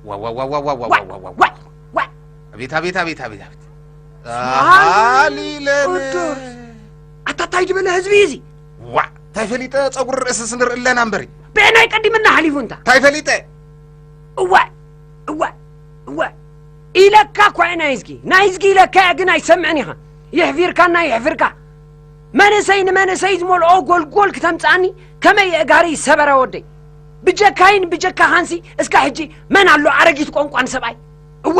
ዋ ዋ ዋ ዋ ዋ ዋ ዋ ዋ ዋ ዋ። ዋ። ኣቤት ኣቤት ኣቤት ኣቤት ኣቤት። ሃሌሉያ። ኣሃሊለን። ቅዱስ። ኣታ ታይ ዝበለ ህዝቢ እዚ? ዋ፣ ታይ ፈሊጠ ጸጉሪ ርእስስ ንርኢ ኣለና እምበሪ። ብዕናይ ቀዲምና ሓሊፉ እንታ። ታይ ፈሊጠ? እወ፣ እወ፣ እወ። ኢለካ እኳ እየ ናይ ህዝጊ። ናይ ህዝጊ ኢለካ እየ ግን ኣይሰምዕን ኢኻ። ይሕፊርካና ይሕፍርካ። መንእሰይ ንመንእሰይ ዝመልኦ ጎልጎል ክተምጽኣኒ ከመይ የእጋሪ ሰበራ ወደይ። ብጀካይን ብጀካ ሃንሲ እስካ ሕጂ መን ኣሎ ኣረጊት ቆንቋን ሰብኣይ? እወ፣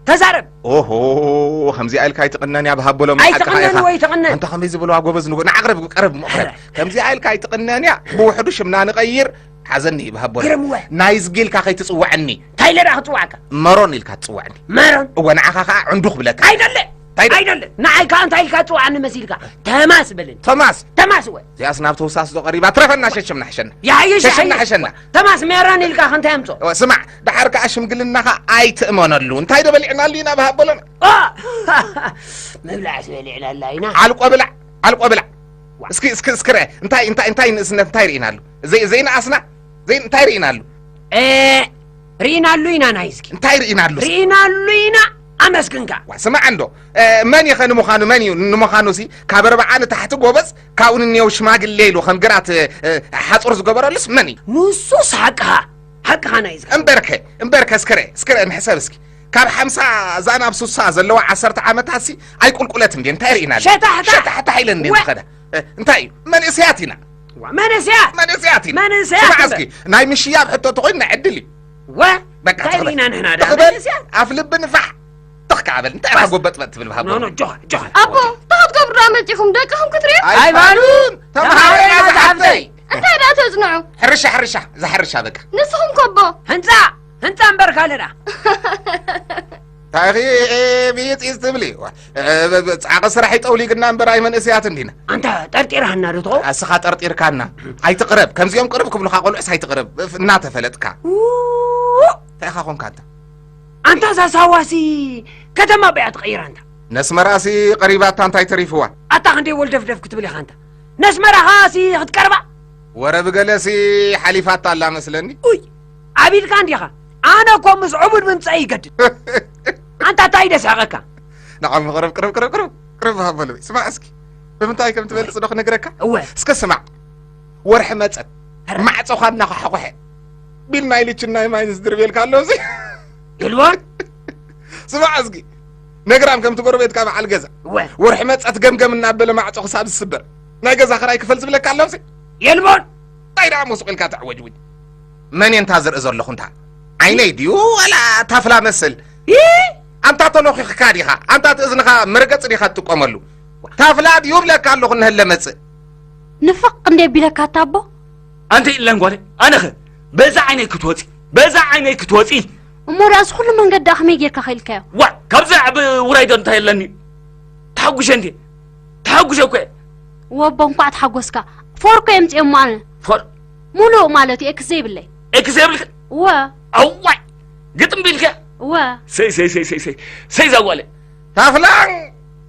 ተዛረብ። ኦሆ፣ ከምዚኣ ኢልካ ኣይትቕነን እያ ብሃበሎም። ሓቅኻ ኣይትቕነን ኢኻ። ወይ ትቕነን? ኣንታ ከመይ ዝበልዋ ጎበዝ ንጎ-፣ ንዓቕርብ፣ ቀርብ፣ ሞቕረብ። ኧረ። ከምዚኣ ኢልካ ኣይትቕነን እያ። ብውሕዱ ሽምና ንቐይር። ሓዘኒ እዩ ብሃበሎም። ግርምወ። ናይ ዝጊ ኢልካ ከይትጽውዐኒ። እንታይ ኢለ ደኣ ክጽዋዕካ? መሮን ኢልካ ትጽውዐኒ። መሮን? እወ፣ ንዓኻ ኸኣ ዕንዱኽ ብለካ። ኣይደለ። እንታይ ደ-? ኣይደለ። ንዓይ ከኣ እንታይ ኢልካ ትጽውዓኒ መሲልካ? ተማስ በለኒ። ተማስ? ተማስ እወ። እዚኣስ ናብ ተውሳስ ዶ ቀሪባ? ትረፈና ሸሽምና ሕሸና። ይሓይሽ፣ ሸሽምና ይሓይሽ። ሕሸና። ተማስ ሜሮን ኢልካ ከ እንታይ ኣምጾ? እወ፣ ስማዕ፣ ደሓር ከኣ ሽምግልናኻ ኣይትእመነሉ። እንታይ ዶ በሊዕናሉ ኢና ብሃበሎም? ኦ! ምብላዕስ በሊዕናላ ኢና። ዓልቆ ብላዕ፣ ዓልቆ ብላዕ። ዋ። እስኪ፣ እስኪ፣ እስኪ ርአ። እንታይ፣ እንታይ፣ እንታይ ንእስነት እንታይ ርኢናሉ? ዘይ-፣ ዘይነኣስና? ዘይ-፣ እንታይ ርኢናሉ? እ፣ ርኢናሉ ኢና ናይ እስኪ። እንታይ ርኢናሉ? ርኢናሉ ኢና፣ ኣመስግንካ። ዋ፣ ስማዕ እንዶ፣ እ፣ መን ኢኸ ንምዃኑ፣ መን እዩ ንምዃኑ ሲ፣ ካብ ኣርብዓ ንታሕቲ ጎበዝ፣ ካብኡ ንኔው ሽማግሌ ኢሉ ከም ግራት፣ እ፣ እ፣ ሓጹር ዝገበረሉስ መን እዩ? ንሱስ ሓቅኻ፣ ሓቅኻ ናይ እስኪ። እምበርከ፣ እምበርከ፣ እስክረ፣ እስክረ፣ ንሕሰብ እስኪ። ካብ ሓምሳ እዛ ናብ ሱሳ ዘለዋ ዓሰርተ ዓመታት ሲ፣ ኣይቁልቁለት እንዴ፣ እንታይ ርኢናሉ? ሸታሕታሕ። ሸታሕታሕ ኢለን እንዴ ወ- ዝኸዳ? እ፣ እንታይ እዩ? መንእሰያት ኢና። ዋ፣ መንእሰያት። መንእሰያት ኢና። መንእሰያት ስማዕ እምበር። እስኪ፣ ናይ ምሽያብ ሕቶ ተኾይኑ ናይ ዕድል እዩ። ወ-፣ በቃ እንታይ ትኽበል። ርኢና ንሕና ደኣ ትኽበል። መንእሰያት? ኣፍ ልቢ ንፋሕ። ትኽ ከኣ በል። እንታይ ኢኻ ባስ። ጎበጥበጥ ትብል ብሃቦ? ኖ፣ ኖ፣ ጆ፣ ጆ። ኣቦ፣ እንታይ ክትገብሩ ደኣ መጺኹም? ደቅኹም ክትርእዩ? ኣይፋሉን። ኣይፋሉን። ተማሃረና ተማሃረና ዝሓፍተይ። ዝሓፍተይ። እንታይ ደኣ ተጽንዑ? ሕርሻ፣ ሕርሻ። እዛ ሕርሻ በቃ። ንስኹም ከ ኣቦ? ህንጻ፣ ህንጻ እምበር ካልእ ደኣ። እንታይ ኢኺ፣ እ፣ ብይጽ እዩ ትብሊ? ዋ፣ እ፣ ብ-፣ ብ-፣ ጻዕቂ ስራሕ ይጠውሊግና እምበር ኣይ መንእሰያት እንዲና። ኣንታ ጠርጢርሃና ዶ ትኸውን? ኣስኻ ጠርጢርካና። ኣይትቕረብ። ከምዚኦም ቅርብ ክብሉኻ ቆልዑስ ኣይትቕረብ። እፍ፣ እናተፈለጥካ። ው-፣ እንታይ ኢኻ ኾንካ ኣንታ? ኣንታ እዛ ሳዋሲ ከተማ በያ ትቐይራ ኣንታ። ነስመራሲ ቀሪባታ እንታይ ተሪፍዋ? ኣታ ክንደይ ወልደፍደፍ ክትብል ኢኻ ኣንታ። ነስመራኻሲ ክትቀርባ? ወረ ብገለሲ ሓሊፋታ ኣላ መስለኒ። ኡይ፣ ዓቢድካ እንዲኻ። ኣነ እኮ ምስ ዕቡድ ምምጻእ ይገድድ። ኣንታ እንታይ ደስሕቐካ? ንዓም ቅርብ፣ ቅርብ፣ ቅርብ፣ ቅርብ፣ ቅርብ ሃበሉ። ስማዕ እስኪ። ብምንታይ ከም ትበልጽ ዶ ክነግረካ? እወ። እስከ ስማዕ። ወርሒ መጸት። ኧረ። ማዕጾኻ እናኳሓቑሐ። ቢል ናይ ልችን ናይ ማይንስ ድርቤልካ ኣሎ እዚ። ይልቦን? ስማዕ እስኪ። ነግራም ከምቲ ጎረቤትካ በዓል ገዛ። እወ። ወርሒ መጸት ገምገም እናበለ ማዕጾ ክሳብ ዝስበር። ናይ ገዛ ክራይ ክፈል ዝብለካ ኣሎ እዚ። የልቦን? እንታይ ደኣ ሞስቕ ኢልካ ተዕወጅውጅ? መን እየ እንታ ዝርኢ ዘለኹ እንታ? ዓይነይ ድዩ ዋላ ታፍላ መስል? ይ! ኣንታ ተሎኺኽካ ዲኻ? ኣንታ እቲ እዝንኻ መርገጺ ዲኻ ትጥቀመሉ? ታፍላ ድዩ እብለካ ኣለኹ እነሀለ መጽእ። ንፍቕ እንደ ቢለካ ኣታ ኣቦ? ኣንቲ ኢለን ጓለይ፣ ኣነኸ በዛ ዓይነይ ክትወጺ፣ በዛ ዓይነይ ክትወጺ። እሞ ደኣ እዚ ኩሉ መንገዲ ደኣ ከመይ ጌርካ ከኢልካዮ? ዋ፣ ካብዚ ዓቢ ውራይ ዶ እንታይ ኣለኒ? ተሓጉሸ እንዴ? ተሓጉሸ እኮ እየ። ወቦ እንኳዕ ተሓጎስካ። ፎር እኮ የምጽኤ እሞ ኣነ። ፎር? ሙሉእ ማለት እዩ፣ ኤክስ ዘይብለይ። ኤክስ ዘይብልክ? እወ። ኣዋይ! ግጥም ቢልካ? እወ። ሰይ፣ ሰይ፣ ሰይ፣ ሰይ፣ ሰይ፣ ሰይ ዛጓለ። ታፍላን!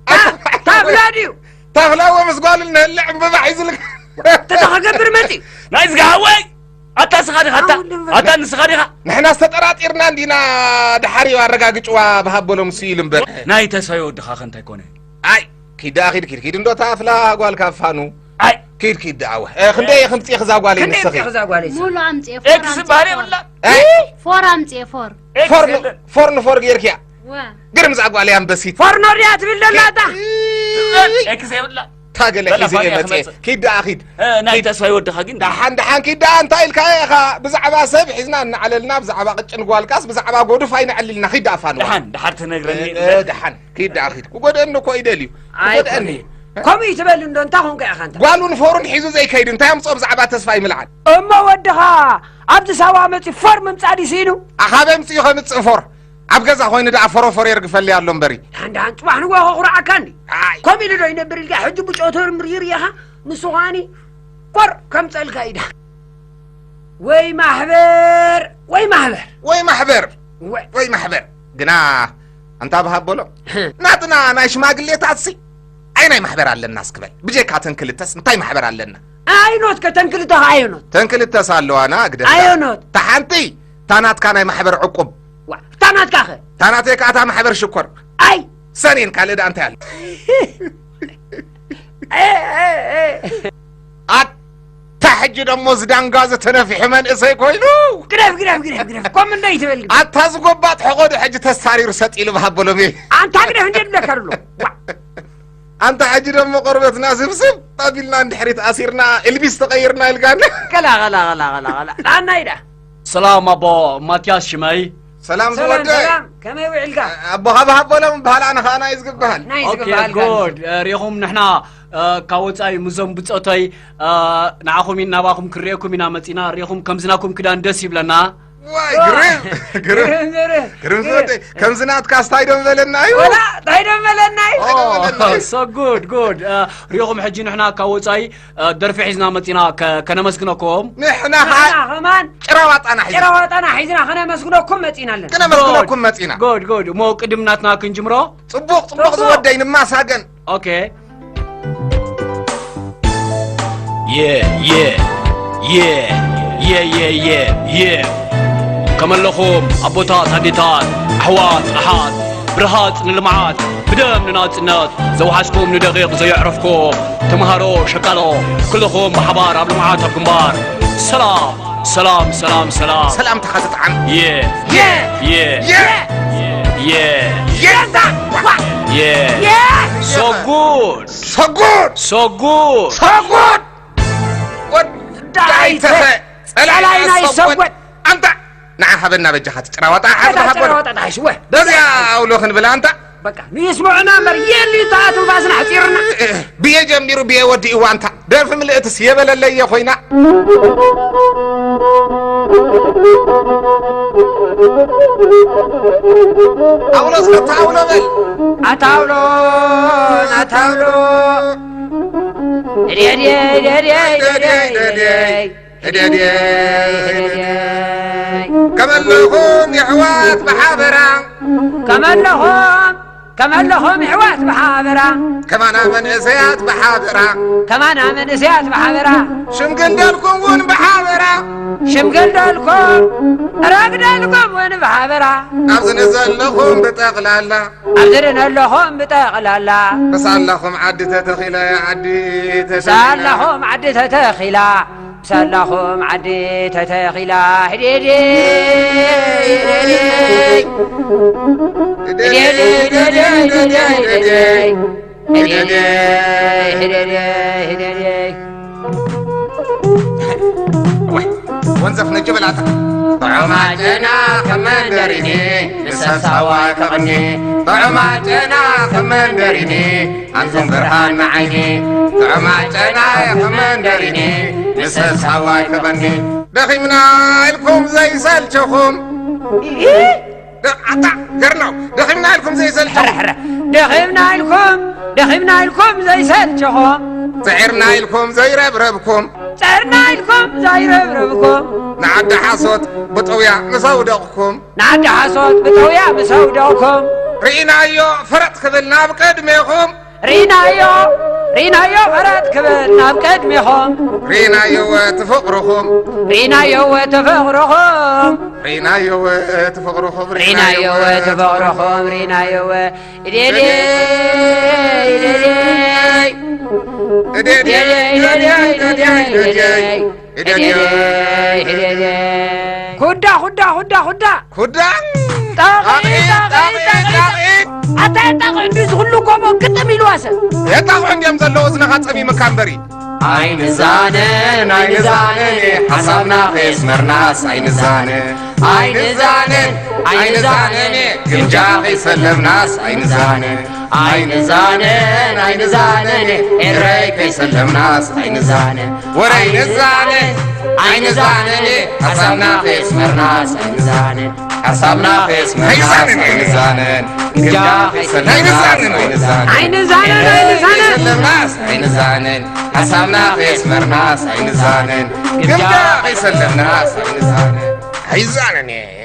ታ-፣ ታፍላ ድዩ? ታፍላ ወ ምስ ጓል እንህለ ዕምበባ ሒዙልካ። ተታ ክገብር መጺ። ናይ ዝጋሃወይ! ኣታ ስኻ ዲኻ? ኣታ፣ ኣው፣ ልምበር። ኣታ ንስኻ ዲኻ? ንሕና ዝተጠራጢርና እንዲና፣ ድሓር እዩ ኣረጋግጭዋ ብሃበሎም ስኢሉ እምበር። ናይ ተስፋይ ወድኻ ከ እንታይ ኮነ? ኣይ፣ ኪድ ደኣ ኪድ፣ ኪድ፣ ኪድ እንዶ ታፍላ ጓል ካፋኑ። ኣይ። ኪድ፣ ኪድ ደኣ ወ። እ፣ ክንደይ እየ ክምጽእ እዛ ጓለይ ክንደይ ንስኺ? እምጽእ እዛ ጓለይ ንስኺ? ሙሉ ኣምጽኤ፣ ፎር ኤክስ ኣምጽኤ፣ በሃል ፎር። የብላ። ኣይ። ፎር ኣምጽኤ፣ ፎር። ኤክስ ፎር ን-፣ የለን። ፎር ንፎር ጌርክያ። ወ። ግርም እዛ ጓለይ ኣንበሲት። ፎር ኖርያ ትብል ደላ ኣታ። ኪድ። ኤክስ የብላ። ታገለ በላ ሒዘ ፋንያ እየ መጽኤ። ክመጽእ። ኪድ ደኣ ኪድ። እ፣ ናይ ኪድ። ተስፋይ ወድኻ ግን ደሓን፣ ደሓን ኪድ ደኣ እንታይ ኢልካ ኢኻ? ብዛዕባ ሰብ ሒዝና እናዕለልና፣ ብዛዕባ ቅጭን ጓልካስ፣ ብዛዕባ ጎዱፍ ኣይነዕልልና። ኪድ ደኣ ፋንዋ። ደሓን፣ ደሓር ትነግረኒ እ፣ እ፣ እምበር። ደሓን። ኪድ ደኣ ኪድ። ክጎድኣኒ እኮ ይደልዩ። ኣይኮነን። ክጎድኣኒ። ከምኡ ይትበል እንዶ፣ እንታይ ኾንካ ኢኻ እንታ? ጓሉን ፎሩን ሒዙ ዘይከይድ እንታይ ኣምጽኦ ብዛዕባ ተስፋይ ምልዓል? እሞ ወድኻ ኣብዚ ሳዋ መጺኡ ፎር ምምጻእ ድዩ ስኢኑ? ኣኻበይ ኣምጺኡ ከምጽእ ፎር? ኣብ ገዛ ኮይኑ ደኣ ፎሮፎር የርግፈለይ ኣሎ እምበሪ። ደሓን ደሓን ጽባሕ ንግሆ ከኹርዓካ እንዲ። ኣይ። ከምኡ ኢሉ ዶ ይነብር ኢልካ ሕጂ ብጨው ተርምር ይርኢኻ? ንሱ ኸኣኒ ኮር ከምጸልካ እዩ ደሓን። ወይ ማሕበር፣ ወይ ማሕበር። ወይ ማሕበር። ወይ። ወይ ማሕበር። ግና ኣንታ ብሃበሎ። ህም። ናትና ናይ ሽማግሌታትሲ ኣይ ናይ ማሕበር ኣለና እስክበል። ብጀካ ተን ክልተስ እንታይ ማሕበር ኣለና? ኣይኖት ከ ተን ክልተ ከ ኣይኖት? ተን ክልተስ ኣለዋና ግደፍና። ኣይኖት። እታ ሓንቲ እታ ናትካ ናይ ማሕበር ዕቁብ። ናትካኸ? ታናተይ ከኣታ ማሕበር ሽኮር። ኣይ! ሰኔን ካልእ ደኣ እንታይ ኣሎ? ኣታ ሕጂ ደሞ ዝዳንጋ ዝተነፊሑ መንእሰይ ኮይኑ። ግደፍ፣ ግደፍ፣ ግደፍ፣ ግደፍ። ኮም እንደ ይትበል ግደፍ። ኣታ ዝጎባጥ ሕቖዱ ሕጂ ተስታሪሩ ሰጥ ኢሉ ብሃበሎም እየ። ኣንታ ግደፍ እንደ ድለካ ኣሎ። ዋ። ኣንታ ሕጂ ደሞ ቆርበትና ስብስብ ኣቢልና እንድሕሪት ኣሲርና፣ ኤልቪስ ተቐይርና ኢልካና። ቀላ፣ ቀላ፣ ቀላ፣ ቀላ፣ ቀላ። ዳና ኢዳ። ሰላም ኣቦ ማትያስ ሽመይ። ሰላም ሰላም ዝወደይ። ሰላም፣ ከመይ ውዒልካ? ኣቦኻ ብሃቦሎም በሃል፣ ኣነ ኸኣ ናይዝ ዝበሃል። ናይዝ ኦኬ ዝበሃል ጉድ። እ፣ ሪኹም ንሕና፣ እ፣ ካብ ወጻኢ ምዞም ብጾተይ፣ እ፣ ንዓኹም ኢና ናባኹም ክርእየኩም ኢና መጺና። ሪኹም ከምዚ ናኩም ክዳን ደስ ይብለና። ዋይ፣ ግርም፣ ግርም። ግርም፣ ግርም። ግርም ዝወደይ። ከምዚ ናትካ ስታይ ዶ ምበለና እዩ? ወላ፣ ታይ ዶ ምበለና እዩ? ኦ፣ so good, good. እ፣ ሪኹም ሕጂ ንሕና ካብ ወጻኢ፣ እ፣ ደርፊ ሒዝና መጺና ከ-፣ ከነመስግነኩም። ንሕና ኸኣ ንሕና ኸማን ጭራዋጣና ሒዝና። ጭራዋጣና ሒዝና ከነመስግነኩም መጺና ኣለና። ከነመስግነኩም መጺና። ጉድ፣ ጉድ። እሞ ቅድም ናትና ክንጅምሮ? ጽቡቕ፣ ጽቡቕ ጽቡቕ። ዝወደይ ንማሳገን። ኦኬ። የ፣ የ፣ የ፣ የ፣ የ፣ የ፣ የ። ከመለኹም ኣቦታት ኣዴታት፣ ኣሕዋት ኣሓት፣ ብርሃጽ ንልምዓት፣ ብደም ንናጽነት፣ ዘውሓስኩም ንደቂቕ ዘየዕረፍኩም፣ ተምሃሮ፣ ሸቃሎ፣ ኩልኹም ብሓባር ኣብ ልምዓት ኣብ ግንባር። ሰላም፣ ሰላም፣ ሰላም፣ ሰላም። ሰላምታኻ ትጥዓም። የ፣ የ፣ የ፣ የ፣ የ። የ። የ። የ። የ። So good. So good. So good. So good. ወዳይ ዳይተ። ጸላይና ጸላይና ይሰጎድ። ይሰጎድ። ኣንታ ንዓ ሃበና በጃኻ ትጭራዋጣ ሓፍ ኣታ ሃቦ። ጭራዋጣ ጣሽ ወ። በዚያ ኣውሎ ክንብል ኣንታ። በቃ ንስምዑና እምበር የሊ እታ ትንፋስና ሓጺርና። ብየ ጀሚሩ ብየ ወዲእዋ ኣንታ። ደርፊ ምልእትስ የበለለየ ኮይና። ኣውሎ እስከ ኣታ ኣውሎ በል። ኣታ ኣውሎ፣ ኣታ ኣውሎ። እድየ፣ እድየ፣ እድየ፣ እድየ፣ እድየ፣ እድየ። እደድየይ፣ እደድየይ። ከመለኹም የሕዋት ብሓበራ። ከመለኹም፣ ከመለኹም የሕዋት ብሓበራ። ከማና መንእሰያት ብሓበራ። ከማና መንእሰያት ብሓበራ። ሽምግል ደልኩም እውን ብሓበራ። ሽምግል ደልኩም፣ ረግደልኩም እውን ብሓበራ። ኣብዚ ንዘለኹም ብጠቕላላ። ኣብዚ ንዘለኹም ብጠቕላላ። ምሳላኹም ዓዲ ተተኺለ፣ ዓዲ ተተኺለ። ምሳላኹም ዓዲ ተተኺላ። ሳላኹም ዓዲ ተተኺላ። ህዴዴ፣ ህዴዴ። ህዴዴ፣ ህዴዴ፣ ህዴዴ፣ ህዴዴ። ህዴዴ፣ ህዴዴ፣ ህዴዴ። ወይ፣ ወንዘፍ ነጅ በላታ። ጥዑም ዓጨና ከም መንደሪኒ፣ ንሰሳዋይ ከቕኒ። ጥዑም ዓጨና ከም መንደሪኒ፣ ኣንቱም ብርሃን ንዓይኒ፣ ጥዑም ዓጨናይ ከም መንደሪኒ፣ ንሰስ ሃዋይ ክቐኒ። ደኺምና ኢልኩም ዘይሰልቸኹም። ደ-፣ ኣታ ገርናው፣ ደኺምና ኢልኩም ዘይሰልቸኹም። ሕረ፣ ሕረ። ደኺምና ኢልኩም፣ ደኺምና ኢልኩም ዘይሰልቸኹም። ጽዒርና ኢልኩም ዘይረብረብኩም። ጸርና ኢልኩም ዘይረብረብኩም። ንዓዲ ሓሶት ብጥውያ ምስ ኣውደቕኩም። ንዓዲ ሓሶት ብጥውያ ምስ ኣውደቕኩም። ርኢናዮ ፈረጥ ክብል ናብ ቅድሜኹም። ርኢናዮ፣ ርኢናዮ ፈረጥ ክብል ናብ ቅድሜኹም። ርኢናዮ እቲ ፍቕርኹም። ርኢናዮ እቲ ፍቕርኹም። ርኢናዮ እቲ ፍቕርኹም። ርኢናዮ እቲ ፍቕርኹም። ርኢናዮ። እደደይ፣ እደደይ። እደደይ፣ እደደይ፣ እደደይ፣ እደደይ። እደደይ፣ እደደይ። ኩዳ፣ ኩዳ፣ ኩዳ፣ ኩዳ። ኩዳ። ጣቒ፣ ጣቒ፣ ጣቒ፣ ጣቒ፣ ጣቒ። ጣቒ። ኣታ የጣቕዕ እንዲ ዝኹሉ ጎቦ ግጥም ኢልዋ ሰብ። የጣቕዑ እንዲዮም ዘለዉ እዝንኻ ጸሚምካ እምበሪ። ኣይንዛነን፣ ኣይንዛነን፣ ሓሳብና ከየስመርናስ ኣይንዛነን። ኣይንዛነን፣ ኣይንዛነን፣ ግምጃ ከይሰለምናስ ኣይንዛነን። ኣይንዛነን፣ ኣይንዛነን፣ ኤረይ ከይሰለምናስ ኣይንዛነን። ወረ ኣይንዛነን፣ ኣይንዛነን፣ ሓሳብና ከየስመርናስ ኣይንዛነን። ሓሳብና ከየስመርናስ ኣይንዛነን። ኣይንዛነን። ግምጃ ከይሰለምናስ ኣይንዛነን። ኣይንዛነን። ኣይንዛነን፣ ኤረይ ኣይንዛነን። ከይሰለምናስ ኣይንዛነን። ሓሳብና ከየስመርናስ ኣይንዛነን። ግምጃ ከይሰለምናስ ኣይንዛነን። ኣይዛነን።